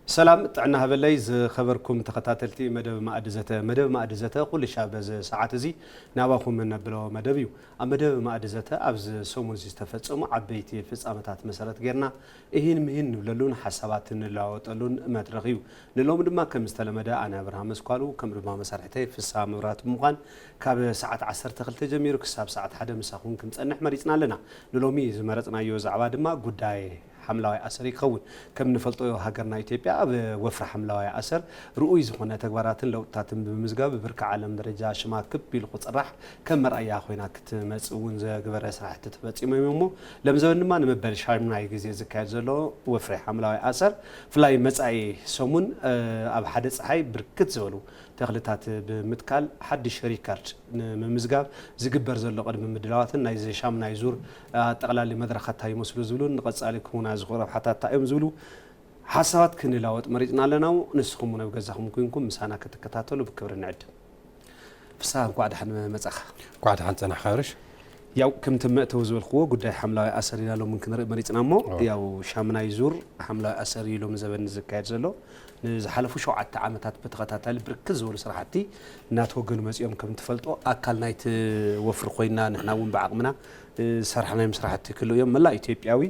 ሰላም ጥዕና ሃበለይ ዝኸበርኩም ተኸታተልቲ መደብ ማእዲ ዘተ። መደብ ማእዲ ዘተ ኩሉ ሻዕ በዚ ሰዓት እዚ ናባኹም እነብሎ መደብ እዩ። ኣብ መደብ ማእዲ ዘተ ኣብዚ ሰሙን እዚ ዝተፈጸሙ ዓበይቲ ፍጻመታት መሰረት ጌርና እሂን ምሂን ንብለሉን ሓሳባት እንለዋወጠሉን መድረኽ እዩ። ንሎሚ ድማ ከም ዝተለመደ ኣነ ኣብርሃም መስኳሉ ከምኡ ድማ መሳርሕተይ ፍስሃ መብራህቱ ብምዃን ካብ ሰዓት ዓሰርተ ክልተ ጀሚሩ ክሳብ ሰዓት ሓደ ምሳኹም ክንጸንሕ መሪጽና ኣለና። ንሎሚ ዝመረጽናዮ ዛዕባ ድማ ጉዳይ ሓምላዋይ ኣሰር ይኸውን። ከም ንፈልጦ ሃገርና ኢትዮጵያ ኣብ ወፍሪ ሓምላዋይ ኣሰር ርኡይ ዝኾነ ተግባራትን ለውጥታትን ብምምዝጋብ ብብርኪ ዓለም ደረጃ ሽማ ክብ ኢሉ ክፅራሕ ከም መርኣያ ኮይና ክትመፅእ እውን ዘግበረ ስራሕቲ ተፈፂሞም እዮም እሞ ለምዘበን ድማ ንመበል ሻምናይ ግዜ ዝካየድ ዘሎ ወፍሪ ሓምላዋይ ኣሰር ብፍላይ መፃኢ ሰሙን ኣብ ሓደ ፀሓይ ብርክት ዝበሉ ተኽልታት ብምትካል ሓድሽ ሪከርድ ንምምዝጋብ ዝግበር ዘሎ ቅድሚ ምድላዋትን ናይዚ ሻምናይ ዙር ኣጠቕላሊ መድረኻት እንታይ ይመስሉ ዝብሉን ንቐጻሊ ክህቡና ዝኽእሉ ረብሓታት እንታይ እዮም ዝብሉ ሓሳባት ክንለዋወጥ መሪጽና ኣለና። ንስኹም እውን ኣብ ገዛኹም ኮይንኩም ምሳና ክትከታተሉ ብክብሪ ንዕድም። ፍስሃ እንኳዕ ደሓን መጻኻ። እንኳዕ ደሓን ጸናሕካ ኣብርሽ። ያው ከምቲ መእተዊ ዝበልክዎ ጉዳይ ሓምላዊ ኣሰር ኢና ሎሚ ክንርኢ መሪጽና እሞ ያው ሻምናይ ዙር ሓምላዊ ኣሰር እዩ ሎሚ ዘበን ዝካየድ ዘሎ። ንዝሓለፉ ሸውዓተ ዓመታት ብተኸታታሊ ብርክት ዝበሉ ስራሕቲ እናተወገኑ መፂኦም። ከም ትፈልጦ ኣካል ናይቲ ወፍሪ ኮይና ንሕና እውን ብዓቕምና ዝሰራሕናዮም ስራሕቲ ክህልው እዮም። መላእ ኢትዮጵያዊ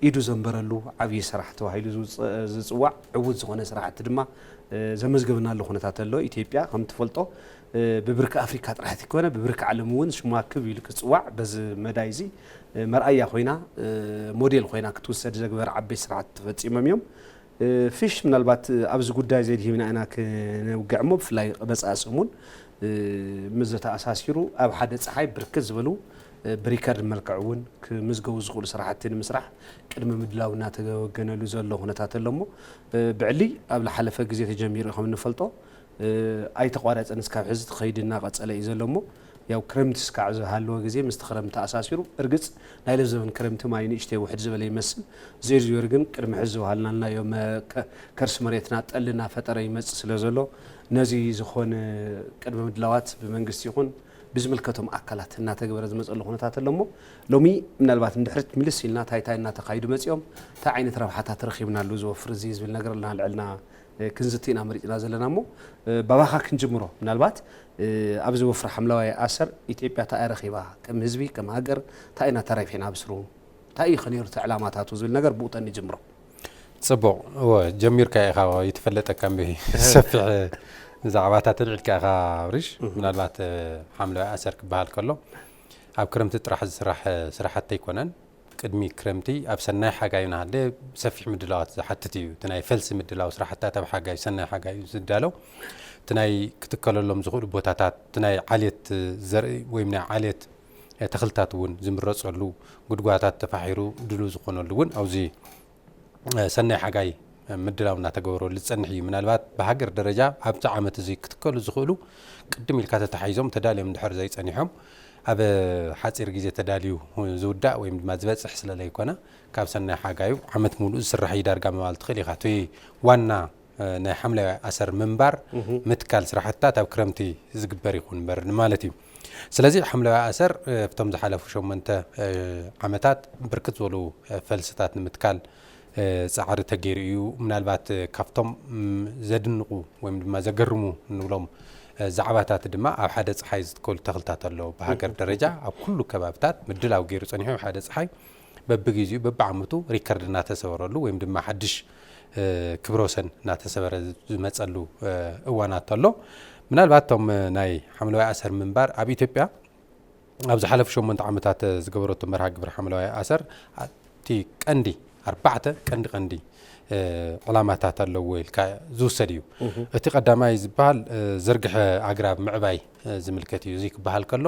ኢዱ ዘንበረሉ ዓብዪ ስራሕ ተባሂሉ ዝውፅ- ዝፅዋዕ ዕዉት ዝኾነ ስራሕቲ ድማ ዘመዝገብናሉ ኩነታት ኣሎ። ኢትዮጵያ ከም ትፈልጦ ብብርኪ ኣፍሪካ ጥራሕ ዘይኮነ ብብርኪ ዓለም እውን ሽማ ክብ ኢሉ ክፅዋዕ በዚ መዳይ እዚ መርኣያ ኮይና ሞዴል ኮይና ክትውሰድ ዘግበር ዓበይቲ ስራሕቲ ተፈፂሞም እዮም። ፊሽ ምናልባት ኣብዚ ጉዳይ ዘድሂብና ኢና ክነውግዕ እሞ ብፍላይ መፃኢ ሰሙን ምስ ዘተኣሳሲሩ ኣብ ሓደ ፀሓይ ብርክት ዝበሉ ብሪከርድ መልክዕ እውን ክምዝገቡ ዝኽእሉ ስራሕቲ ንምስራሕ ቅድሚ ምድላው እናተወገነሉ ዘሎ ኩነታት ኣሎ እሞ ብዕሊ ኣብ ዝሓለፈ ግዜ ተጀሚሩ ከም እንፈልጦ ኣይተቋረፀን እስካብ ሕዚ ትኸይድ እናቐፀለ እዩ ዘሎ እሞ ያው ክረምቲ እስካዕ ዝሃለወ ግዜ ምስቲ ክረምቲ ተኣሳሲሩ እርግፅ ናይ ለዘበን ክረምቲ ማይ ንእሽተይ ውሕድ ዝበለ ይመስል። ዜርዜሩ ግን ቅድሚ ሕዚ ዝወሃልናልናዮ ከርሲ መሬትና ጠሊ እናፈጠረ ይመፅእ ስለ ዘሎ ነዚ ዝኾነ ቅድመ ምድላዋት ብመንግስቲ ይኹን ብዝምልከቶም ኣካላት እናተገበረ ዝመፀሉ ኩነታት ኣሎ እሞ ሎሚ ምናልባት ንድሕሪት ምልስ ኢልና እንታይ እንታይ እናተኻይዱ መፂኦም እንታይ ዓይነት ረብሓታት ረኺብናሉ ዝወፍር እዚ ዝብል ነገር ኣለና ልዕልና ክንዝቲ ኢና መሪፅና ዘለና እሞ ባባኻ ክንጅምሮ ምናልባት ኣብዚ ወፍሪ ሓምለዋይ ኣሰር ኢትዮጵያ እንታይ ረኺባ ከም ህዝቢ ከም ሃገር እንታይ ኢና ተራፊዕና ብስሩ እንታይ እዩ ከነይሩ እቲ ዕላማታቱ ዝብል ነገር ብኡ ተንጅምሮ። ፅቡቕ እወ ጀሚርካ ኢኻ ይተፈለጠካ እምበይ ሰፊሕ ዛዕባታት ኣልዒልካ ኢኻ ኣብሪሽ ምናልባት ሓምለዋይ ኣሰር ክበሃል ከሎ ኣብ ክረምቲ ጥራሕ ዝስራሕ ስራሕቲ ኣይኮነን ቅድሚ ክረምቲ ኣብ ሰናይ ሓጋይ ናሃለ ሰፊሕ ምድላዋት ዝሓትት እዩ እቲ ናይ ፈልሲ ምድላው ስራሕታት ኣብ ሓጋይ ሰናይ ሓጋይ እዩ ዝዳለው እቲ ናይ ክትከለሎም ዝኽእሉ ቦታታት እቲ ናይ ዓሌት ዘርኢ ወይም ናይ ዓሌት ተኽልታት እውን ዝምረፀሉ ጉድጓታት ተፋሒሩ ድሉ ዝኾነሉ እውን ኣብዚ ሰናይ ሓጋይ ምድላው እናተገበረሉ ዝፀንሕ እዩ ምናልባት ብሃገር ደረጃ ኣብዚ ዓመት እዚ ክትከሉ ዝኽእሉ ቅድም ኢልካ ተታሒዞም ተዳልዮም እንድሕር ዘይፀኒሖም ኣብ ሓፂር ግዜ ተዳልዩ ዝውዳእ ወይም ድማ ዝበፅሕ ስለለይኮነ ካብ ሰናይ ሓጋዩ ዓመት ሙሉእ ዝስራሕ እዩ ዳርጋ ምባል ትኽእል ኢኻ እቲ ዋና ናይ ሓምለዋይ ኣሰር ምንባር ምትካል ስራሕትታት ኣብ ክረምቲ ዝግበር ይኹን እምበር ማለት እዩ ስለዚ ሓምለዋይ ኣሰር ኣብቶም ዝሓለፉ ሸሞንተ ዓመታት ብርክት ዝበሉ ፈልስታት ንምትካል ፃዕሪ ተገይሩ እዩ ምናልባት ካብቶም ዘድንቑ ወይም ድማ ዘገርሙ ንብሎም ዛዕባታት ድማ ኣብ ሓደ ፀሓይ ዝትከሉ ተኽልታት ኣለዉ ብሃገር ደረጃ ኣብ ኩሉ ከባብታት ምድላው ገይሩ ፀኒሑ ሓደ ፀሓይ በብግዜኡ በብዓመቱ ሪከርድ እናተሰበረሉ ወይም ድማ ሓድሽ ክብረ ወሰን እናተሰበረ ዝመፀሉ እዋናት ኣሎ ምናልባት እቶም ናይ ሓምለዋይ ኣሰር ምንባር ኣብ ኢትዮጵያ ኣብ ዝሓለፉ ሸሞንተ ዓመታት ዝገበረቶ መርሃ ግብሪ ሓምለዋይ ኣሰር እቲ ቀንዲ ኣርባዕተ ቀንዲ ቀንዲ ዕላማታት ኣለዎ ኢልካ ዝውሰድ እዩ። እቲ ቀዳማይ ዝበሃል ዝርግሐ ኣግራብ ምዕባይ ዝምልከት እዩ። እዚ ክበሃል ከሎ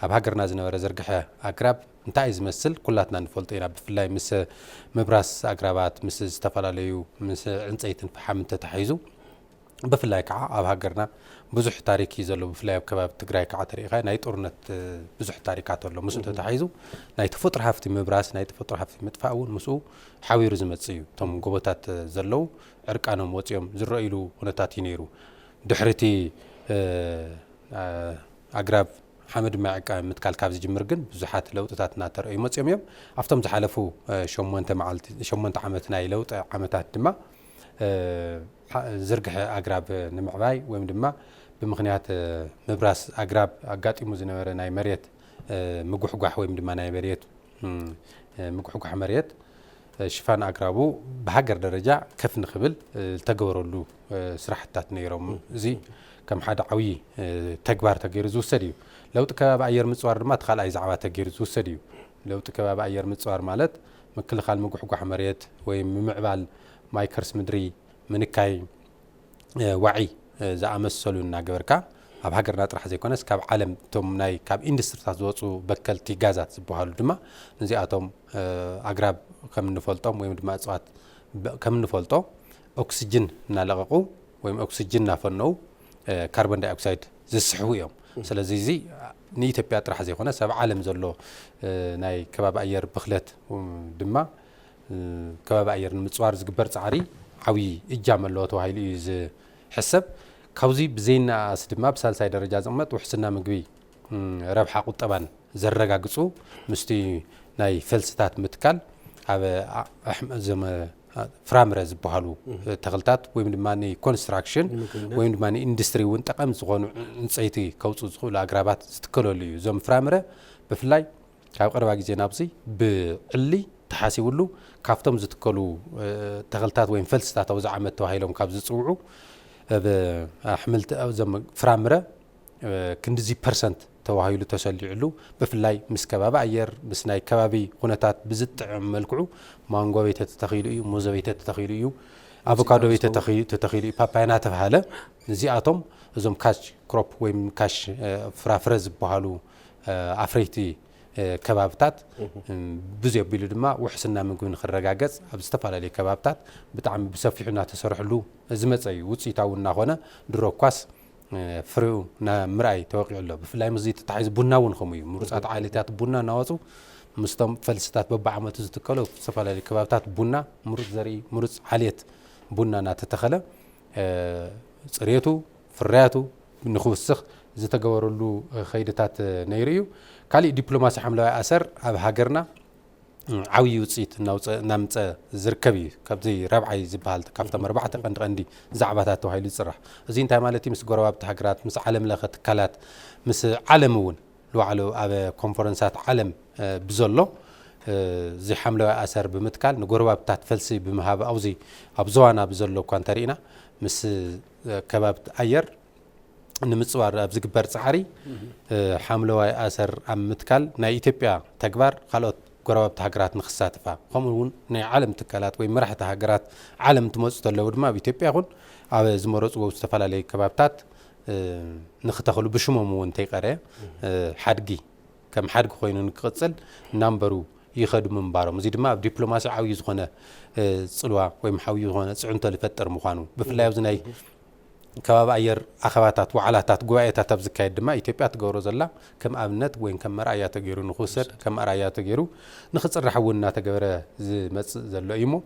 ኣብ ሃገርና ዝነበረ ዝርግሐ ኣግራብ እንታይ እዩ ዝመስል ኩላትና ንፈልጦ ኢና። ብፍላይ ምስ ምብራስ ኣግራባት፣ ምስ ዝተፈላለዩ ምስ ዕንፀይትን ፈሓምን ተታሒዙ ብፍላይ ከዓ ኣብ ሃገርና ብዙሕ ታሪክ እዩ ዘሎ። ብፍላይ ኣብ ከባቢ ትግራይ ከዓ ተሪኢኻ ናይ ጦርነት ብዙሕ ታሪካት ኣሎ። ምስኡ ተታሒዙ ናይ ተፈጥሮ ሃፍቲ ምብራስ፣ ናይ ተፈጥሮ ሃፍቲ ምጥፋእ እውን ምስኡ ሓቢሩ ዝመፅእ እዩ። እቶም ጎቦታት ዘለዉ ዕርቃኖም ወፂኦም ዝረእይሉ ኩነታት እዩ ነይሩ። ድሕሪ እቲ ኣግራብ ሓመድ ማይ ዕቃ ምትካል ካብ ዝጅምር ግን ብዙሓት ለውጥታት እናተረእዩ መፅኦም እዮም። ኣብቶም ዝሓለፉ ሸሞንተ መዓልቲ ሸሞንተ ዓመት ናይ ለውጢ ዓመታት ድማ ዝርግሐ ኣግራብ ንምዕባይ ወይም ድማ ብምኽንያት ምብራስ ኣግራብ ኣጋጢሙ ዝነበረ ናይ መሬት ምጉሕጓሕ ወይም ድማ ናይ መሬት ምጉሕጓሕ መሬት ሽፋን ኣግራቡ ብሃገር ደረጃ ከፍ ንክብል ዝተገበረሉ ስራሕትታት ነይሮም። እዚ ከም ሓደ ዓብዪ ተግባር ተገይሩ ዝውሰድ እዩ። ለውጢ ከባቢ ኣየር ምፅዋር ድማ እቲ ካልኣይ ዛዕባ ተገይሩ ዝውሰድ እዩ። ለውጢ ከባቢ ኣየር ምፅዋር ማለት ምክልኻል ምጉሕጓሕ መሬት ወይ ምምዕባል ማይ ከርሲ ምድሪ ምንካይ ዋዒ ዝኣመሰሉ እናገበርካ ኣብ ሃገርና ጥራሕ ዘይኮነስ ካብ ዓለም እቶም ናይ ካብ ኢንዱስትሪታት ዝወፁ በከልቲ ጋዛት ዝበሃሉ ድማ ነዚኣቶም ኣግራብ ከም እንፈልጦም ወይም ድማ እፅዋት ከም እንፈልጦ ኦክስጅን እናለቐቑ ወይም ኦክስጅን እናፈነው ካርቦን ዳይኦክሳይድ ዝስሕቡ እዮም። ስለዚ እዚ ንኢትዮጵያ ጥራሕ ዘይኮነስ ኣብ ዓለም ዘሎ ናይ ከባቢ ኣየር ብኽለት ድማ ከባቢ ኣየር ንምፅዋር ዝግበር ፃዕሪ ዓብዪ እጃም ኣለዎ ተባሂሉ እዩ ዝሕሰብ። ካብዚ ብዘይነኣስ ድማ ብሳልሳይ ደረጃ ዝቕመጥ ውሕስና ምግቢ ረብሓ ቁጠባን ዘረጋግፁ ምስቲ ናይ ፈልስታት ምትካል ኣብ ኣሕም- ዘመ- ፍራምረ ዝበሃሉ ተኽልታት ወይም ድማ ንኮንስትራክሽን ወይም ድማ ንኢንዱስትሪ እውን ጠቐም ዝኾኑ ዕንፀይቲ ከውፁ ዝኽእሉ ኣግራባት ዝትከለሉ እዩ። እዞም ፍራምረ ብፍላይ ካብ ቀረባ ግዜ ናብዚ ብዕሊ ተሓሲብሉ ካብቶም ዝትከሉ ተኽልታት ወይም ፈልስታት ኣብዚ ዓመት ተባሂሎም ካብ ዝፅውዑ ኣሕምልቲ እዞም ፍራምረ ክንድዚ ፐርሰንት ተባሂሉ ተሰሊዕሉ ብፍላይ ምስ ከባቢ ኣየር ምስ ናይ ከባቢ ኩነታት ብዝጥዕም መልክዑ ማንጎ ቤተ ተተኺሉ እዩ፣ ሙዘ ቤተ ተተኺሉ እዩ፣ ኣቮካዶ ቤተ ተተኺሉ እዩ፣ ፓፓያ እናተባሃለ እዚኣቶም እዞም ካሽ ክሮፕ ወይም ካሽ ፍራፍረ ዝበሃሉ ኣፍረይቲ ከባብታት ብዙ ኣቢሉ ድማ ውሕስና ምግቢ ንክረጋገፅ ኣብ ዝተፈላለዩ ከባብታት ብጣዕሚ ብሰፊሑ እናተሰርሕሉ ዝመፀ እዩ። ውፅኢታዊ እናኾነ ድሮ እኳስ ፍሬኡ ናብ ምርኣይ ተወቂዑ ኣሎ። ብፍላይ ምስዚ ተታሒዙ ቡና እውን ከምኡ እዩ። ምሩፃት ዓሌታት ቡና እናወፁ ምስቶም ፈልስታት በብዓመቱ ዝትከሉ ዝተፈላለዩ ከባብታት ቡና ምሩፅ ዘርኢ ምሩፅ ዓሌት ቡና እናተተኸለ ፅሬቱ ፍርያቱ ንክውስኽ ዝተገበረሉ ከይድታት ነይሩ እዩ። ካሊእ ዲፕሎማሲ ሓምለዋይ ኣሰር ኣብ ሃገርና ዓብዪ ውፅኢት እናምፀ ዝርከብ እዩ። ካብዚ ረብዓይ ዝበሃል ካብቶም ኣርባዕተ ቀንዲ ቀንዲ ዛዕባታት ተባሂሉ ዝፅራሕ እዚ እንታይ ማለት እዩ? ምስ ጎረባብቲ ሃገራት ምስ ዓለም ለኸ ትካላት ምስ ዓለም እውን ልባዕሉ ኣብ ኮንፈረንሳት ዓለም ብዘሎ እዚ ሓምለዋይ ኣሰር ብምትካል ንጎረባብታት ፈልሲ ብምሃብ ኣብዚ ኣብ ዞባና ብዘሎ እኳ እንተሪእና ምስ ከባቢ ኣየር ንምፅዋር ኣብ ዝግበር ፃዕሪ ሓምለዋይ ኣሰር ኣብ ምትካል ናይ ኢትዮጵያ ተግባር ካልኦት ጎረባብቲ ሃገራት ንክሳተፋ ከምኡ እውን ናይ ዓለም ትካላት ወይ መራሕቲ ሃገራት ዓለም እንትመፁ ተለዉ ድማ ኣብ ኢትዮጵያ ይኹን ኣብ ዝመረፅዎ ዝተፈላለዩ ከባብታት ንክተኽሉ ብሽሞም እውን እንተይቀረ ሓድጊ ከም ሓድጊ ኮይኑ ንክቕፅል እናንበሩ ይኸዱ ምንባሮም እዚ ድማ ኣብ ዲፕሎማሲ ዓብዪ ዝኾነ ፅልዋ ወይ ዓብዪ ዝኾነ ፅዕንቶ ዝፈጥር ምዃኑ ብፍላይ ኣብዚ ናይ ከባቢ ኣየር ኣኸባታት ዋዕላታት ጉባኤታት ኣብ ዝካየድ ድማ ኢትዮጵያ ትገብሮ ዘላ ከም ኣብነት ወይ ከም መርኣያ ተገይሩ ንክውሰድ ከም መርኣያ ተገይሩ ንክፅራሕ እውን እናተገበረ ዝመፅእ ዘሎ እዩ እሞ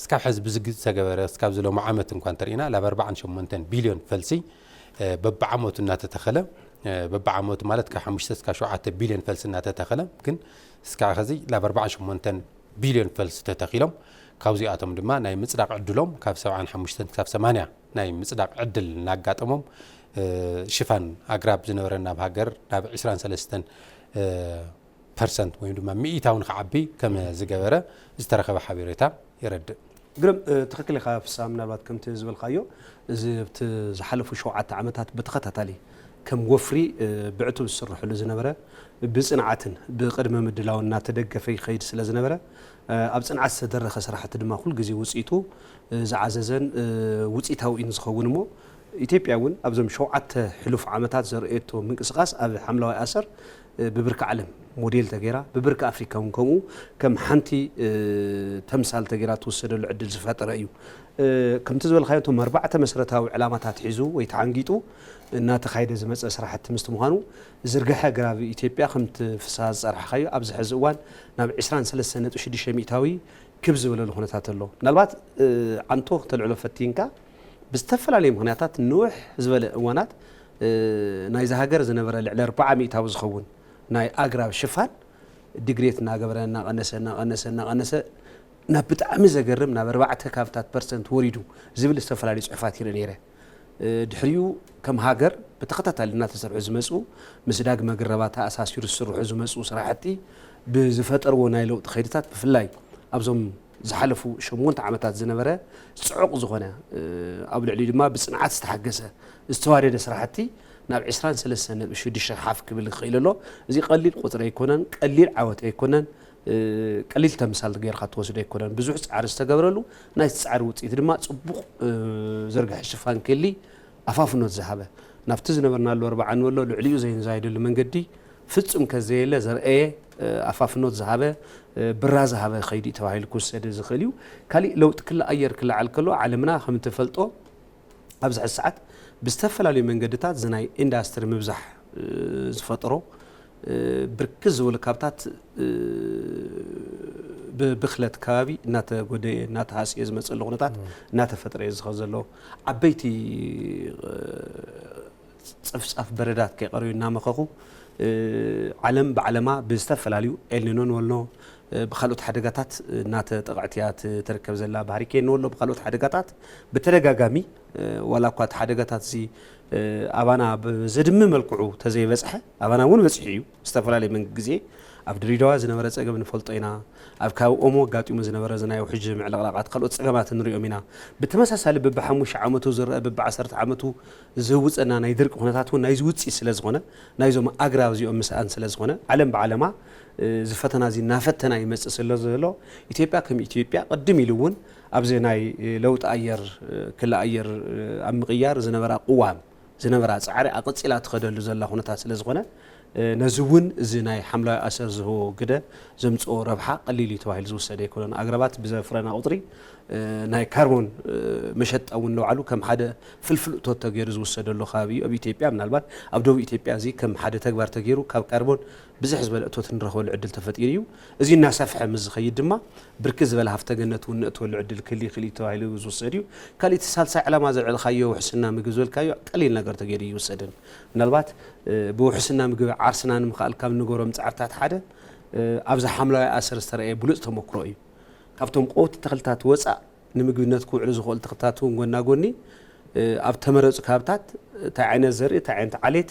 እስካብ ሕዚ ብዝግ ዝተገበረ እስካብ ዝለሙ ዓመት እንኳ እንተሪእና ላብ ኣርባዓን ሸሞንተን ቢልዮን ፈልሲ በብዓመቱ እናተተኸለ በብዓመቱ ማለት ካብ ሓሙሽተ እስካብ ሸውዓተ ቢልዮን ፈልሲ እናተተኸለ ግን እስካብ ሕዚ ላብ ኣርባዓን ሸሞንተን ቢልዮን ፈልሲ ተተኺሎም ካብዚኣቶም ድማ ናይ ምፅዳቕ ዕድሎም ካብ ሰብዓን ሓሙሽተን ክሳብ ሰማንያ ናይ ምፅዳቕ ዕድል እናጋጠሞም ሽፋን ኣግራብ ዝነበረ ናብ ሃገር ናብ ዕስራን ሰለስተን ፐርሰንት ወይም ድማ ሚኢታዊ ንክዓቢ ከም ዝገበረ ዝተረኸበ ሓበሬታ የረድእ። ግርም ትኽክል ኢኻ ፍሳ ምናልባት ከምቲ ዝበልካዮ እዚ ኣብቲ ዝሓለፉ ሸውዓተ ዓመታት ብተኸታታሊ ከም ወፍሪ ብዕቱብ ዝስርሕሉ ዝነበረ ብፅንዓትን ብቅድመ ምድላውን እናተደገፈ ይኸይድ ስለ ዝነበረ ኣብ ፅንዓት ዝተደረኸ ስራሕቲ ድማ ኩል ግዜ ውፅኢቱ ዝዓዘዘን ውፅኢታዊ እዩ ዝኸውን እሞ ኢትዮጵያ እውን ኣብዞም ሸውዓተ ሕሉፍ ዓመታት ዘርእየቶ ምንቅስቃስ ኣብ ሓምለዋይ ኣሰር ብብርኪ ዓለም ሞዴል ተገይራ ብብርኪ ኣፍሪካ እውን ከምኡ ከም ሓንቲ ተምሳል ተገይራ ትውሰደሉ ዕድል ዝፈጠረ እዩ። ከምቲ ዝበልካዮ እቶም ኣርባዕተ መሰረታዊ ዕላማታት ሒዙ ወይ ተሓንጊጡ እናተኻየደ ዝመፀ ስራሕቲ ምስቲ ምዃኑ ዝርግሐ ግራብ ኢትዮጵያ ከምቲ ፍስሃ ዝፀራሕካዮ ኣብዚ ሕዚ እዋን ናብ ዕስራን ሰለስተን ነጥቢ ሽዱሽተ ሚእታዊ ክብ ዝበለሉ ኩነታት ኣሎ። ምናልባት ዓንቶ ክተልዕሎ ፈቲንካ ብዝተፈላለዩ ምኽንያታት ንውሕ ዝበለ እዋናት ናይዚ ሃገር ዝነበረ ልዕሊ ኣርባዓ ሚእታዊ ዝኸውን ናይ ኣግራብ ሽፋን ዲግሬት እናገበረ እናቐነሰ እናቐነሰ እናቐነሰ ናብ ብጣዕሚ ዘገርም ናብ ኣርባዕተ ካብታት ፐርሰንት ወሪዱ ዝብል ዝተፈላለዩ ጽሑፋት ይርኢ ነይረ። ድሕሪኡ ከም ሃገር ብተኸታታሊ እናተሰርሑ ዝመፁ ምስ ዳግመ ግረባ ተኣሳሲሩ ዝስርሑ ዝመፁ ስራሕቲ ብዝፈጠርዎ ናይ ለውጢ ከይድታት ብፍላይ ኣብዞም ዝሓለፉ ሸሞንተ ዓመታት ዝነበረ ፅዑቕ ዝኾነ ኣብ ልዕሊኡ ድማ ብፅንዓት ዝተሓገሰ ዝተዋደደ ስራሕቲ ናብ ዕስራን ሰለስተን ነጥቢ ሽዱሽተ ሓፍ ክብል ይኽእል ኣሎ። እዚ ቀሊል ቁፅሪ ኣይኮነን፣ ቀሊል ዓወት ኣይኮነን፣ ቀሊል ተምሳል ጌርካ ትወስዶ ኣይኮነን። ብዙሕ ፃዕሪ ዝተገብረሉ ናይቲ ፃዕሪ ውፅኢት ድማ ፅቡቕ ዝርግሐ ሽፋን ክሊ ኣፋፍኖት ዝሃበ ናብቲ ዝነበርናሉ ኣርባዓ ንበሎ ልዕሊኡ ዘይንዛይደሉ መንገዲ ፍጹም ከዘየለ ዘርአየ ኣፋፍኖት ዝሃበ ብራ ዝሃበ ከይዲ ተባሂሉ ክውሰድ ዝኽእል እዩ። ካሊእ ለውጢ ክሊ ኣየር ክለዓል ከሎ ዓለምና ከም ትፈልጦ ኣብዚ ሕዚ ሰዓት ብዝተፈላለዩ መንገድታት እዚ ናይ ኢንዳስትሪ ምብዛሕ ዝፈጥሮ ብርክት ዝበሉ ካብታት ብብኽለት ከባቢ እናተጎደየ እናተሃስየ ዝመፅእ ዘሎ ኩነታት እናተፈጥረ እዩ ዝኸ ዘሎ ዓበይቲ ፀፍፃፍ በረዳት ከይቀረዩ እናመኸኹ ዓለም ብዓለማ ብዝተፈላለዩ ኤልኒኖ ንበልኖ ብካልኦት ሓደጋታት እናተጠቕዐት እያ ትርከብ ዘላ። ብሃሪኬን ንበሎ ብካልኦት ሓደጋታት ብተደጋጋሚ ዋላ እኳ እቲ ሓደጋታት እዚ ኣባና ብዘድሚ መልክዑ ተዘይበፅሐ ኣባና እውን በፂሑ እዩ። ዝተፈላለየ መንግ ግዜ ኣብ ድሬዳዋ ዝነበረ ፀገም ንፈልጦ ኢና። ኣብ ከባቢ ኦሞ ኣጋጢሙ ዝነበረ እዚ ናይ ውሕጅ ምዕልቕላቓት ካልኦት ፀገማት ንሪኦም ኢና። ብተመሳሳሊ በብሓሙሽተ ዓመቱ ዝረአ በብዓሰርተ ዓመቱ ዝህውፀና ናይ ድርቂ ኩነታት እውን ናይዚ ውፅኢት ስለ ዝኾነ ናይዞም ኣግራብ እዚኦም ምስኣን ስለ ዝኾነ ዓለም ብዓለማ እዚ ፈተና እዚ እናፈተና ይመፅእ ስለ ዘሎ ኢትዮጵያ ከም ኢትዮጵያ ቅድም ኢሉ እውን ኣብዚ ናይ ለውጢ ኣየር ክሊ ኣየር ኣብ ምቕያር ዝነበራ ቅዋም ዝነበራ ፃዕሪ ኣቐፂላ ትኸደሉ ዘላ ኩነታት ስለ ዝኾነ ነዚ እውን እዚ ናይ ሓምለዋይ ኣሰር ዝህቦ ግደ ዘምፅኦ ረብሓ ቀሊል እዩ ተባሂሉ ዝውሰድ ኣይኮነን። ኣግራባት ብዘፍረና ቁፅሪ ናይ ካርቦን መሸጣ እውን ንባዕሉ ከም ሓደ ፍልፍል እቶት ተገይሩ ዝውሰደሉ ከባቢ እዩ። ኣብ ኢትዮጵያ ምናልባት ኣብ ደቡብ ኢትዮጵያ እዚ ከም ሓደ ተግባር ተገይሩ ካብ ካርቦን ብዝሕ ዝበለ እቶት ንረኽበሉ ዕድል ተፈጢሩ እዩ። እዚ እናሰፍሐ ምስ ዝኸይድ ድማ ብርክት ዝበለ ሃፍተ ገነት እውን ነእትወሉ ዕድል ክህሊ ይኽእል እዩ ተባሂሉ ዝውሰድ እዩ። ካልእ እቲ ሳልሳይ ዕላማ ዘልዕልካዮ ውሕስና ምግቢ ዝበልካዮ ቀሊል ነገር ተገይሩ ይውሰድን ምናልባት ብውሕስና ምግቢ ዓርስና ንምኽኣል ካብ ንገሮም ፃዕርታት ሓደ ኣብዚ ሓምለዋይ ኣሰር ዝተረኣየ ብሉፅ ተመክሮ እዩ። ካብቶም ቀወቲ ተኽልታት ወፃእ ንምግብነት ክውዕሉ ዝኽእሉ ተኽልታት እውን ጎና ጎኒ ኣብ ተመረፁ ከባብታት እንታይ ዓይነት ዘርኢ እንታይ ዓይነት ዓሌት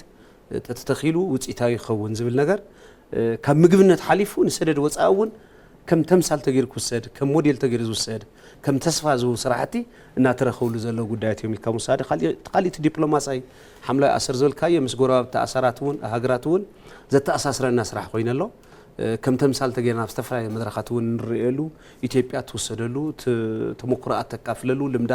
ተተተኺሉ ውፅኢታዊ ይኸውን ዝብል ነገር ካብ ምግብነት ሓሊፉ ንሰደድ ወፃኢ እውን ከም ተምሳል ተገይሩ ክውሰድ ከም ሞዴል ተገይሩ ዝውሰድ ከም ተስፋ ዝህቡ ስራሕቲ እናተረኸብሉ ዘለዉ ጉዳያት እዮም ኢልካ ምውሳድ ካልእ እቲ ዲፕሎማሳይ ሓምላይ ኣሰር ዝበልካዮ ምስ ጎረባብቲ ኣሰራት እውን ሃገራት እውን ዘተኣሳስረና ስራሕ ኮይነ ኣሎ። ከም ተምሳል ተገይርና ኣብ ዝተፈላለዩ መድረኻት እውን ንርእየሉ ኢትዮጵያ ትውሰደሉ ተሞክሮኣ ተካፍለሉ ልምዳ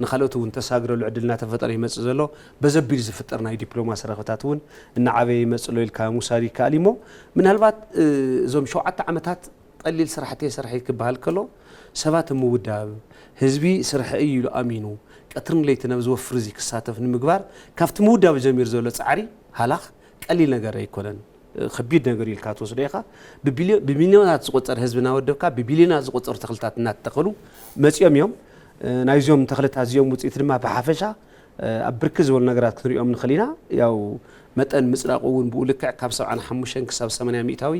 ንካልኦት እውን ተሳግረሉ ዕድል እናተፈጠረ ይመፅእ ዘሎ በዘቢሉ ዝፍጠር ናይ ዲፕሎማሲ ረኽብታት እውን እናዓበየ ይመፅእ ኣሎ ኢልካ ምውሳድ ይከኣል እሞ ምናልባት እዞም ሸውዓተ ዓመታት ቀሊል ስራሕቲ የሰርሐ ክበሃል ከሎ ሰባት ምውዳብ ህዝቢ ስርሐ እዩ ኢሉ ኣሚኑ ቀትርን ለይትን ኣብዚ ወፍሪ እዚ ክሳተፍ ንምግባር ካብቲ ምውዳብ ጀሚሩ ዘሎ ፃዕሪ ሃላኽ ቀሊል ነገር ኣይኮነን። ከቢድ ነገር ኢልካ ትወስዶ ኢኻ። ብሚልዮናት ዝቆፀር ህዝቢ እናወደብካ ብቢልዮናት ዝቆፀሩ ተኽልታት እናተተኸሉ መፂኦም እዮም። ናይዚኦም ተኽልታት እዚኦም ውፅኢት ድማ ብሓፈሻ ኣብ ብርክት ዝበሉ ነገራት ክንሪኦም ንኽእል ኢና። ያው መጠን ምፅዳቑ እውን ብኡ ልክዕ ካብ ሰብዓ ሓሙሽተ ክሳብ ሰማንያ ሚእታዊ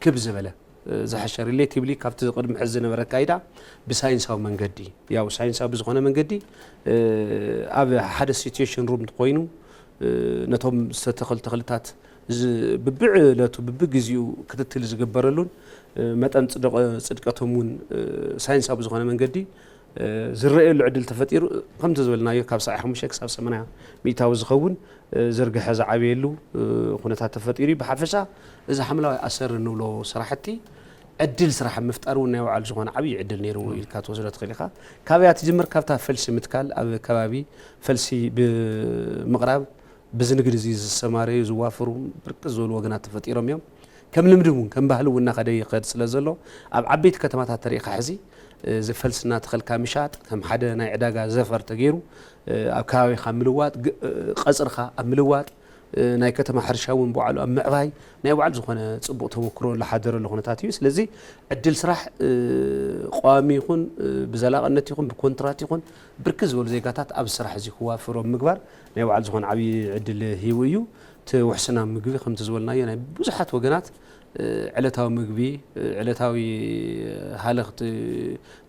ክብ ዝበለ ዝሓሸ ሪሌቲቭሊ ካብቲ ቅድሚ ሕዚ ዝነበረ ኣካይዳ ብሳይንሳዊ መንገዲ ያው ሳይንሳዊ ብዝኾነ መንገዲ ኣብ ሓደ ሲትዌሽን ሩም ኮይኑ ነቶም ዝተተኸሉ ተኽልታት ብብዕለቱ ብብግዚኡ ክትትል ዝግበረሉን መጠን ፅድቀቶም እውን ሳይንሳዊ ብዝኾነ መንገዲ ዝረኣየሉ ዕድል ተፈጢሩ ከምቲ ዝበልናዮ ካብ ሰብዓ ሓሙሽተ ክሳብ ሰማንያ ሚእታዊ ዝኸውን ዝርግሐ ዝዓበየሉ ኩነታት ተፈጢሩ እዩ። ብሓፈሻ እዚ ሓምለዋይ ኣሰር እንብሎ ስራሕቲ ዕድል ስራሕ ኣብ ምፍጣር እውን ናይ ባዕሉ ዝኾነ ዓብዪ ዕድል ነይርዎ ኢልካ ትወስዶ ትኽእል ኢኻ። ካበይ እያ ትጅምር? ካብታ ፈልሲ ምትካል ኣብ ከባቢ ፈልሲ ብምቕራብ ብዚ ንግዲ እዚ ዝሰማረዩ ዝዋፈሩ ብርክት ዝበሉ ወገናት ተፈጢሮም እዮም። ከም ልምዲ እውን ከም ባህሊ እውን እናኸደ ይኸድ ስለ ዘሎ ኣብ ዓበይቲ ከተማታት ተሪእኻ ሕዚ እዚ ፈልሲ እናተኸልካ ምሻጥ ከም ሓደ ናይ ዕዳጋ ዘፈር ተገይሩ ኣብ ከባቢኻ ምልዋጥ ቀፅርኻ ኣብ ምልዋጥ ናይ ከተማ ሕርሻ እውን ብባዕሉ ኣብ ምዕባይ ናይ ባዕሉ ዝኾነ ፅቡቕ ተመክሮ ዝሓደረሉ ኩነታት እዩ። ስለዚ ዕድል ስራሕ ቀዋሚ ይኹን ብዘላቕነት ይኹን ብኮንትራት ይኹን ብርክት ዝበሉ ዜጋታት ኣብዚ ስራሕ እዚ ክዋፈሩ ኣብ ምግባር ናይ ባዕሉ ዝኾነ ዓብዪ ዕድል ሂቡ እዩ። እቲ ውሕስና ምግቢ ከምቲ ዝበልናዮ ናይ ብዙሓት ወገናት ዕለታዊ ምግቢ፣ ዕለታዊ ሃለኽቲ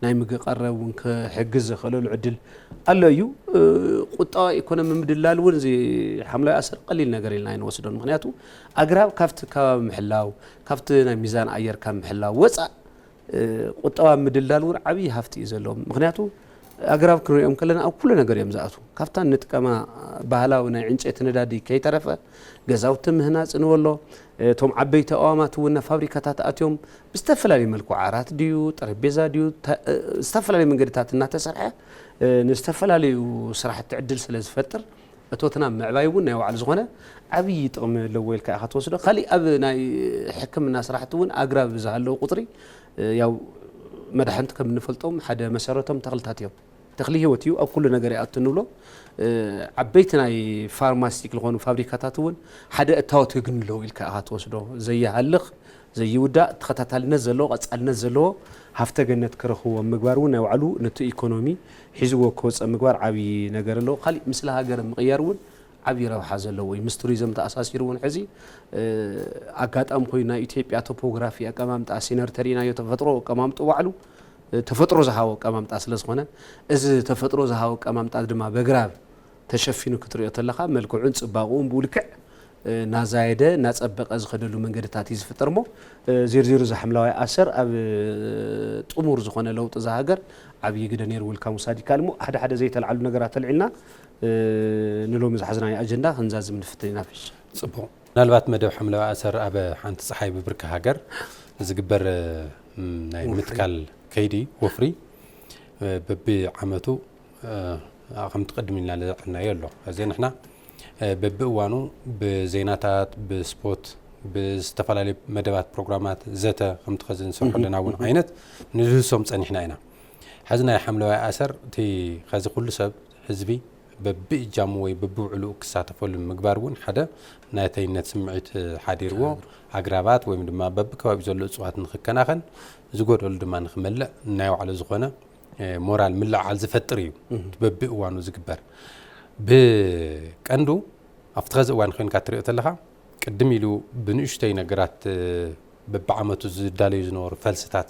ናይ ምግቢ ቀረብ እውን ክሕግዝ ዘኽእለሉ ዕድል ኣሎ እዩ። ቁጠባ ኢኮኖሚ ምድላል እውን እዚ ሓምለዋይ ኣሰር ቀሊል ነገር ኢልና ኣይንወስዶን። ምክንያቱ ኣግራብ ካብቲ ከባቢ ምሕላው፣ ካብቲ ናይ ሚዛን ኣየር ካብ ምሕላው ወፃእ ቁጠባ ምድላል እውን ዓብዪ ሃፍቲ እዩ ዘለዎም። ምክንያቱ ኣግራብ ክንሪኦም ከለና ኣብ ኩሉ ነገር እዮም ዝኣትዉ። ካብታ ንጥቀማ ባህላዊ ናይ ዕንጨይቲ ነዳዲ ከይተረፈ ገዛውቲ ምህናፅ ንበሎ፣ እቶም ዓበይቲ ኣእዋማት እውን ናብ ፋብሪካታት ኣትዮም ብዝተፈላለዩ መልክዑ ዓራት ድዩ ጠረጴዛ ድዩ ዝተፈላለዩ መንገድታት እናተሰርሐ ንዝተፈላለዩ ስራሕቲ ዕድል ስለ ዝፈጥር እቶትና ምዕባይ እውን ናይ ባዕሉ ዝኾነ ዓብዪ ጥቕሚ ኣለዎ ኢልካ ኢኻ ትወስዶ። ካሊእ ኣብ ናይ ሕክምና ስራሕቲ እውን ኣግራብ ዝሃለዉ ቁፅሪ ያው መድሓንቲ ከም እንፈልጦም ሓደ መሰረቶም ተኽልታት እዮም። ተኽሊ ህይወት እዩ፣ ኣብ ኩሉ ነገር ይኣቱ ንብሎ። ዓበይቲ ናይ ፋርማሲቲክ ዝኾኑ ፋብሪካታት እውን ሓደ እታወት ክግንለው ኢልካ ኢኻ ትወስዶ። ዘይሃልኽ ዘይውዳእ ተኸታታልነት ዘለዎ ቀፃልነት ዘለዎ ሃፍተ ገነት ክረኽብዎ ምግባር እውን ናይ ባዕሉ ነቲ ኢኮኖሚ ሒዝዎ ክወፀእ ምግባር ዓብዪ ነገር ኣለዎ። ካሊእ ምስሊ ሃገር ምቕያር እውን ዓብዪ ረብሓ ዘለዎ እዩ። ምስ ቱሪዝም ተኣሳሲሩ እውን ሕዚ ኣጋጣሚ ኮይኑ ናይ ኢትዮጵያ ቶፖግራፊ ኣቀማምጣ ሲነር ተሪእናዮ። ተፈጥሮ ኣቀማምጡ ባዕሉ ተፈጥሮ ዝሃቦ ኣቀማምጣ ስለ ዝኾነ እዚ ተፈጥሮ ዝሃቦ ኣቀማምጣ ድማ በግራብ ተሸፊኑ ክትሪኦ ተለኻ መልክዑን ፅባቕኡን ብኡ ልክዕ እናዛየደ እናፀበቐ ዝኸደሉ መንገድታት እዩ ዝፍጠር እሞ ዜርዜሩ እዚ ሓምለዋይ ኣሰር ኣብ ጥሙር ዝኾነ ለውጢ እዛ ሃገር ዓብዪ ግደ ነይርዎ ኢልካ ምውሳድ ይከኣል እሞ ሓደ ሓደ ዘይተልዓሉ ነገራት ተልዒልና ንሎሚ ዝሓዝናዮ ኣጀንዳ ክንዛዝም ንፍትን ኢና። ፊሽ። ፅቡቕ። ምናልባት መደብ ሓምለዋይ ኣሰር ኣብ ሓንቲ ፀሓይ ብብርኪ ሃገር ዝግበር ናይ ምትካል ከይዲ ወፍሪ በቢ ዓመቱ ከምቲ ቅድም ኢልና ዝለዓልናዮ ኣሎ። እዚ ንሕና በብእዋኑ ብዜናታት ብስፖርት ብዝተፈላለዩ መደባት ፕሮግራማት ዘተ ከምቲ ከዚ ንሰርሖ ኣለና እውን ዓይነት ንልህሶም ፀኒሕና ኢና። ሕዚ ናይ ሓምለዋይ ኣሰር እቲ ከዚ ኩሉ ሰብ ህዝቢ በብእጃሙ ወይ በብውዕሉ ክሳተፈሉ ምግባር እውን ሓደ ናይ ተይነት ስምዒት ሓዲርዎ ኣግራባት ወይም ድማ በብከባቢ ዘሎ እፅዋት ንክከናኸን ዝጎደሉ ድማ ንክመልእ ናይ ባዕሉ ዝኾነ ሞራል ምልዕዓል ዝፈጥር እዩ። በብእዋኑ ዝግበር ብቀንዱ ኣብቲ ከዚ እዋን ኮይንካ ትሪኦ ተለካ ቅድም ኢሉ ብንእሽተይ ነገራት በብዓመቱ ዝዳለዩ ዝነበሩ ፈልስታት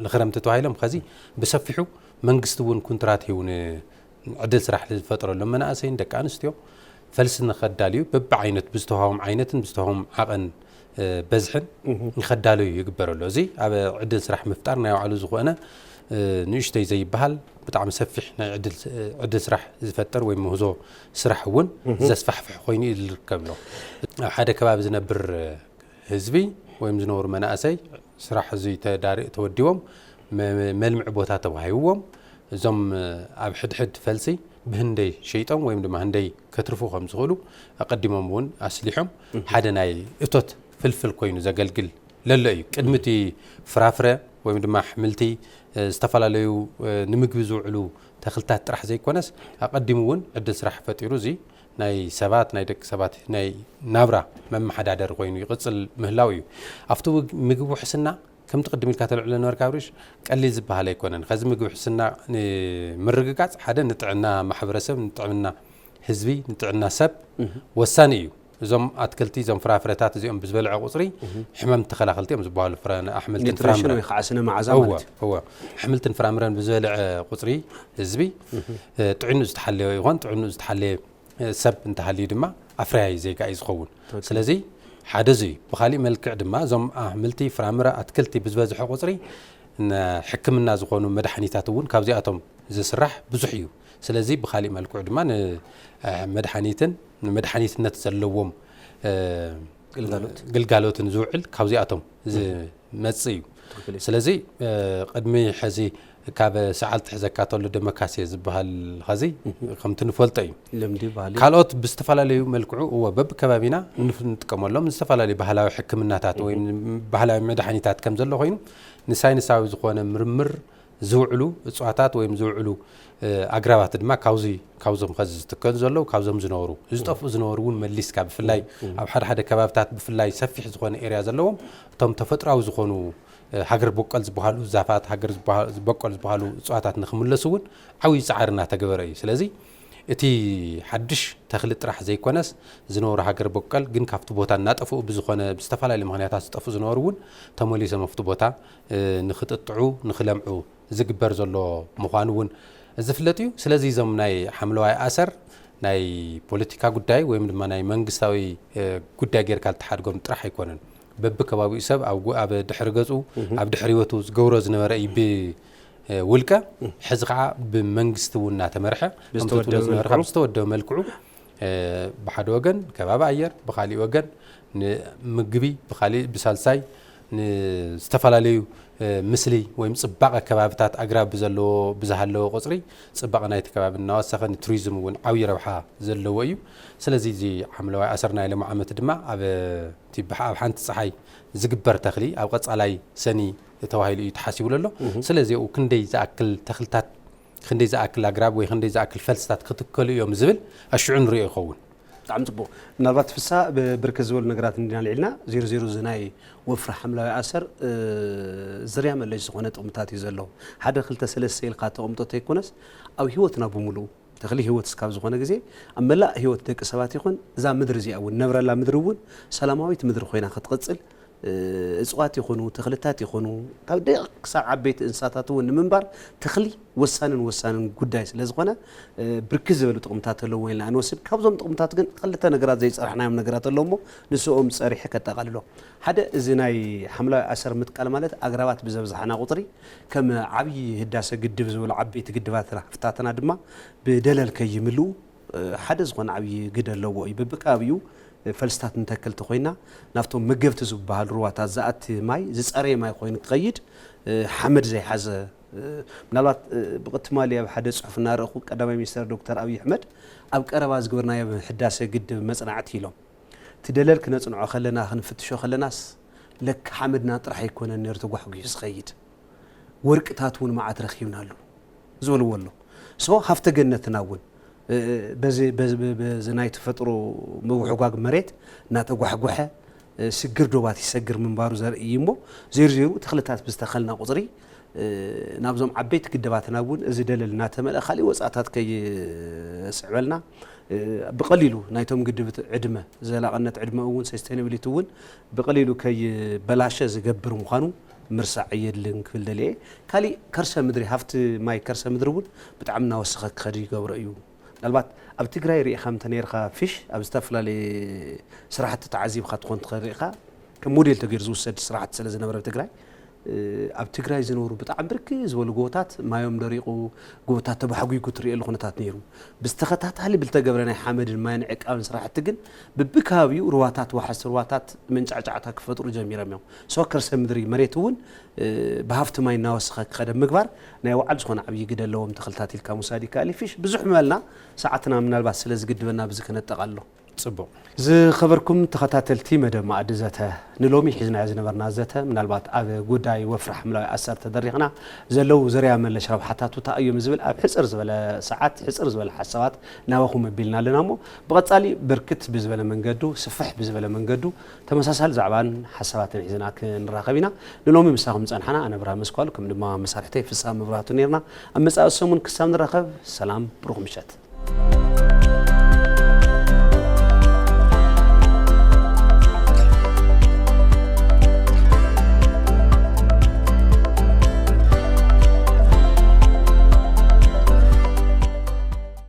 ንክረምቲ ተባሂሎም ከዚ ብሰፊሑ መንግስቲ እውን ኩንትራት ሂቡ ዕድል ስራሕ ዝፈጥረሎም መናእሰይን ደቂ ኣንስትዮ ፈልሲ ንኸዳልዩ በብዓይነት ብዝተዋህቦም ዓይነትን ብዝተዋህቦም ዓቐን በዝሕን ንኸዳለዩ ይግበረሉ። እዚ ኣብ ዕድል ስራሕ ምፍጣር ናይ ባዕሉ ዝኾነ ንእሽተይ ዘይበሃል ብጣዕሚ ሰፊሕ ናይ ዕድል ስራሕ ዝፈጥር ወይ ምህዞ ስራሕ እውን ዘስፋሕፍሕ ኮይኑ እዩ ዝርከብ ኣሎ። ኣብ ሓደ ከባቢ ዝነብር ህዝቢ ወይም ዝነብሩ መናእሰይ ስራሕ እዚ ተወዲቦም መልምዒ ቦታ ተዋሂብዎም እዞም ኣብ ሕድሕድ ፈልሲ ብህንደይ ሸይጦም ወይም ድማ ህንደይ ከትርፉ ከም ዝኽእሉ ኣቀዲሞም እውን ኣስሊሖም ሓደ ናይ እቶት ፍልፍል ኮይኑ ዘገልግል ለሎ እዩ። ቅድሚ እቲ ፍራፍረ ወይም ድማ ኣሕምልቲ ዝተፈላለዩ ንምግቢ ዝውዕሉ ተኽልታት ጥራሕ ዘይኮነስ ኣቐዲሙ እውን ዕድል ስራሕ ፈጢሩ እዚ ናይ ሰባት ናይ ደቂ ሰባት ናይ ናብራ መመሓዳደሪ ኮይኑ ይቕፅል ምህላው እዩ። ኣብቲ ምግቢ ውሕስና ከምቲ ቅድም ኢልካ ተልዕሎ ነበርካ ኣብሪሽ ቀሊል ዝበሃል ኣይኮነን። ከዚ ምግቢ ውሕስና ንምርግጋፅ ሓደ ንጥዕና ማሕበረሰብ ንጥዕና ህዝቢ ንጥዕና ሰብ ወሳኒ እዩ። እዞም ኣትክልቲ እዞም ፍራፍረታት እዚኦም ብዝበልዐ ቁፅሪ ሕመም ተኸላኸልቲ እዮም ዝበሃሉ ኣሕምልትን ፍራምረን። ኣሕምልትን ፍራምረን ብዝበልዐ ቁፅሪ ህዝቢ ጥዕኑ ዝተሓለየ ይኾን ጥዕኑ ዝተሓለየ ሰብ እንተሃልዩ ድማ ኣፍራያይ ዜጋ እዩ ዝኸውን። ስለዚ ሓደ እዚ እዩ። ብካሊእ መልክዕ ድማ እዞም ኣሕምልቲ ፍራምረ ኣትክልቲ ብዝበዝሐ ቁፅሪ ሕክምና ዝኾኑ መድሓኒታት እውን ካብዚኣቶም ዝስራሕ ብዙሕ እዩ። ስለዚ ብካሊእ መልክዑ ድማ ንመድሓኒትን ንመድሓኒትነት ዘለዎም ግልጋሎትን ዝውዕል ካብዚኣቶም ዝመፅእ እዩ። ስለዚ ቅድሚ ሕዚ ካብ ሰዓል ትሕዘካ ተሎ ደመካሴ ዝበሃል ኸዚ ከምቲ ንፈልጦ እዩ። ካልኦት ብዝተፈላለዩ መልክዑ እወ በብከባቢና ንጥቀመሎም ዝተፈላለዩ ባህላዊ ሕክምናታት ወይ ባህላዊ መድሓኒታት ከም ዘሎ ኮይኑ ንሳይንሳዊ ዝኾነ ምርምር ዝውዕሉ እፅዋታት ወይም ዝውዕሉ ኣግራባት ድማ ካብዚ ካብዞም ከዚ ዝትከሉ ዘለዉ ካብዞም ዝነበሩ ዝጠፍኡ ዝነበሩ እውን መሊስካ ብፍላይ ኣብ ሓደ ሓደ ከባብታት ብፍላይ ሰፊሕ ዝኾነ ኤርያ ዘለዎም እቶም ተፈጥራዊ ዝኾኑ ሃገር በቆል ዝበሃሉ ዛፋት ሃገር በቆል ዝበሃሉ እፅዋታት ንክምለሱ እውን ዓብዪ ፃዕሪ እናተገበረ እዩ። ስለዚ እቲ ሓድሽ ተኽሊ ጥራሕ ዘይኮነስ፣ ዝነበሩ ሃገር በቀል ግን ካብቲ ቦታ እናጠፍኡ፣ ብዝኾነ ብዝተፈላለዩ ምኽንያታት ዝጠፍኡ ዝነበሩ እውን ተመሊሶም ኣብቲ ቦታ፣ እ፣ ንኽጥጥዑ፣ ንኽለምዑ ዝግበር ዘሎ ምዃኑ እውን ዝፍለጥ እዩ። ስለዚ እዞም ናይ ሓምለዋይ ኣሰር ናይ ፖለቲካ ጉዳይ ወይም ድማ ናይ መንግስታዊ፣ እ፣ ጉዳይ ጌርካ ልትሓድጎም ጥራሕ ኣይኮነን። በብከባቢኡ ሰብ ኣብ ጎ-፣ ኣብ ድሕሪ ገጹ፣ ኣብ ድሕሪ ህይወቱ ዝገብሮ ዝነበረ እዩ ብ-፣ እ፣ ውልቀ። ሕዚ ከዓ ብመንግስቲ እውን እናተመርሐ፣ ከምቲ ብዝተወደበ ትብሎ ዝነበርካ፣ መልክዑ። ብዝተወደበ መልክዑ፣ እ፣ ብሓደ ወገን ከባቢ ኣየር፣ ብኻሊእ ወገን ንምግቢ፣ ብኻሊእ፣ ብሳልሳይ ንዝተፈላለዩ፣ እ፣ ምስሊ ወይም ጽባቐ ከባብታት ኣግራብ ብዘለዎ፣ ብዝሃለዎ ቁጽሪ፣ ጽባቐ ናይቲ ከባቢ እናወሰኸ፣ ንቱሪዝም እውን ዓብዪ ረብሓ ዘለዎ እዩ። ስለዚ እዚ ሓምለዋይ ኣሰር ናይ ሎሚ ዓመት ድማ ኣብ እቲ ብሓ-፣ ኣብ ሓንቲ ጸሓይ ዝግበር ተኽሊ ኣብ ቀጻላይ ሰኒ ተባሂሉ እዩ ተሓሲቡ ዘሎ። ስለዚ ኣብኡ ክንደይ ዝኣክል ተኽልታት፣ ክንደይ ዝኣክል ኣግራብ ወይ ክንደይ ዝኣክል ፈልስታት ክትከሉ እዮም ዝብል ኣሽዑ ንሪኦ ይኸውን። ብጣዕሚ ጽቡቕ። ምናልባት ፍሳ ብ-፣ ብርክት ዝበሉ ነገራት እንዲና ኣልዒልና፣ ዜሮ ዜሮ እዚ ናይ ወፍሪ ሓምለዋይ ኣሰር፣ እ፣ ዝርያ መለሽ ዝኾነ ጥቕምታት እዩ ዘለዎ። ሓደ ክልተ ሰለስተ ኢልካ ተቐምጦ ተይኮነስ፣ ኣብ ህይወትና ብምሉኡ፣ ተኽሊ ህይወት እስካብ ዝኾነ ግዜ፣ ኣብ መላእ ህይወት ደቂ ሰባት ይኹን፣ እዛ ምድሪ እዚኣ እውን፣ ነብረላ ምድሪ እውን ሰላማዊት ምድሪ ኮይና ክትቕጽል፣ እ፣ እጽዋት ይኹኑ፣ ተኽልታት ይኹኑ፣ ካብ ደቂቕ ክሳብ ዓበይቲ እንስሳታት እውን ንምንባር ተኽሊ ወሳንን ወሳንን ጉዳይ ስለ ዝኾነ፣ እ፣ ብርክት ዝበሉ ጥቕምታት ኣለዎ ኢልና ንወስድ። ካብዞም ጥቕምታት ግን ክልተ ነገራት ዘይጸራሕናዮም ነገራት ኣለዉ እሞ፣ ንስኦም ጸሪሐ ከጠቓልሎ። ሓደ፣ እዚ ናይ ሓምለዋይ ኣሰር ምትካል ማለት ኣግራባት ብዘብዝሓና ቁጽሪ፣ ከም ዓብዪ ህዳሰ ግድብ ዝበሉ ዓበይቲ ግድባት ሃፍታትና ድማ ብደለል ከይምልኡ፣ እ፣ ሓደ ዝኾነ ዓብዪ ግደ ኣለዎ እዩ። በብከባቢኡ፣ እ፣ ፈልስታት ንተክል ተኾይና፣ ናብቶም መገብቲ ዝበሃሉ ሩባታት ዝኣቲ ማይ፣ ዝጸረየ ማይ ኮይኑ ክኸይድ፣ እ፣ ሓመድ ዘይሓዘ፣ እ፣ ምናልባት፣ እ፣ ብቕትማሊ ኣብ ሓደ ጽሑፍ እናረእኹ፣ ቀዳማይ ሚኒስተር ዶክተር ኣብይ ኣሕመድ ኣብ ቀረባ ዝገበርናዮ ህዳሰ ግድብ መጽናዕቲ ኢሎም፣ እቲ ደለል ክነጽንዖ ከለና፣ ክንፍትሾ ከለናስ፣ ለካ ሓመድና ጥራሕ ኣይኮነን ነይሩ ተጓሕጒሑ ዝኸይድ። ወርቅታት እውን መዓት ረኺብናሉ ዝበልዎ ኣሎ። ሶ ሃፍተ ገነትና እውን፣ እ፣ በዚ፣ በዚ፣ በ-፣ በዚ ናይ ተፈጥሮ ምውሕጓግ መሬት እናተጓሕጎሐ፣ እ፣ ስግር ዶባት ይሰግር ምንባሩ ዘርኢ እዩ እሞ፣ ዜሩ ዜሩ ተኽልታት ብዝተኸልና ቁጽሪ፣ እ፣ ናብዞም ዓበይቲ ግድባትና እውን እዚ ደለል እናተመልአ፣ ካሊእ ወጻእታት ከይስዕበልና፣ እ፣ ብቐሊሉ ናይቶም ግድብት ዕድመ፣ ዘላቕነት ዕድመ እውን፣ ሰስቴናቢሊቲ እውን ብቐሊሉ ከይበላሸ ዝገብር ምዃኑ ምርሳዕ የድልን ክብል ደልየ። ካሊእ ከርሰ ምድሪ፣ ሃፍቲ ማይ ከርሰ ምድሪ እውን ብጣዕሚ እናወሰኸ ክኸድ ይገብሮ እዩ። ምናልባት ኣብ ትግራይ ርኢኻ እንተ ነይርካ ፊሽ፣ ኣብ ዝተፈላለየ ስራሕቲ ተዓዚብካ ትኾን ትኽእል ርኢኻ፣ ከም ሞዴል ተገይሩ ዝውሰድ ስራሕቲ ስለ ዝነበረ ኣብ ትግራይ፣ እ፣ ኣብ ትግራይ ዝነበሩ ብጣዕሚ ብርክት ዝበሉ ጎቦታት ማዮም ደሪቑ፣ ጎቦታት ተባሕጒጉ ትርእየሉ ኩነታት ነይሩ። ብዝተኸታታሊ ብልተገብረ ናይ ሓመድን ማይን ዕቃብን ስራሕቲ ግን፣ ብብከባቢኡ ሩባታት፣ ዋሕስቲ ሩባታት መንጫዕጫዕታ ክፈጥሩ ጀሚሮም እዮም። ሶ ከርሰ ምድሪ መሬት እውን፣ እ፣ ብሃፍቲ ማይ እናወሰኸ ክኸደ ምግባር ናይ ባዕሉ ዝኾነ ዓብዪ ግደ ኣለዎም። ተኽልታት ኢልካ ምውሳድ ይከኣል እዩ። ፊሽ ብዙሕ ምበልና፣ ሰዓትና ምናልባት ስለ ዝግድበና ብዚ ክነጠቓሎ። ጽቡቕ። ዝኸበርኩም ተኸታተልቲ መደብ መኣዲ ዘተ፣ ንሎሚ ሒዝናዮ ዝነበርና ዘተ፣ ምናልባት ኣብ ጉዳይ ወፍሪ ሓምለዋይ ኣሰር ተደሪኽና፣ ዘለዉ ዘርያ መለሽ ረብሓታቱ እንታይ እዮም ዝብል ኣብ ሕጽር ዝበለ ሰዓት፣ ሕጽር ዝበለ ሓሳባት ናባኹም ኣቢልና ኣለና እሞ፣ ብቐጻሊ ብርክት ብዝበለ መንገዱ፣ ስፍሕ ብዝበለ መንገዱ፣ ተመሳሳሊ ዛዕባን ሓሳባትን ሒዝና ክንራኸብ ኢና። ንሎሚ ምሳኹም ዝጸንሓና ኣነ ብርሃም መስኳሉ፣ ከም ድማ መሳርሕተይ ፍስሃ መብራህቱ ነይርና። ኣብ መጻኢ ሰሙን ክሳብ ንራኸብ፣ ሰላም፣ ብሩኽ ምሸት።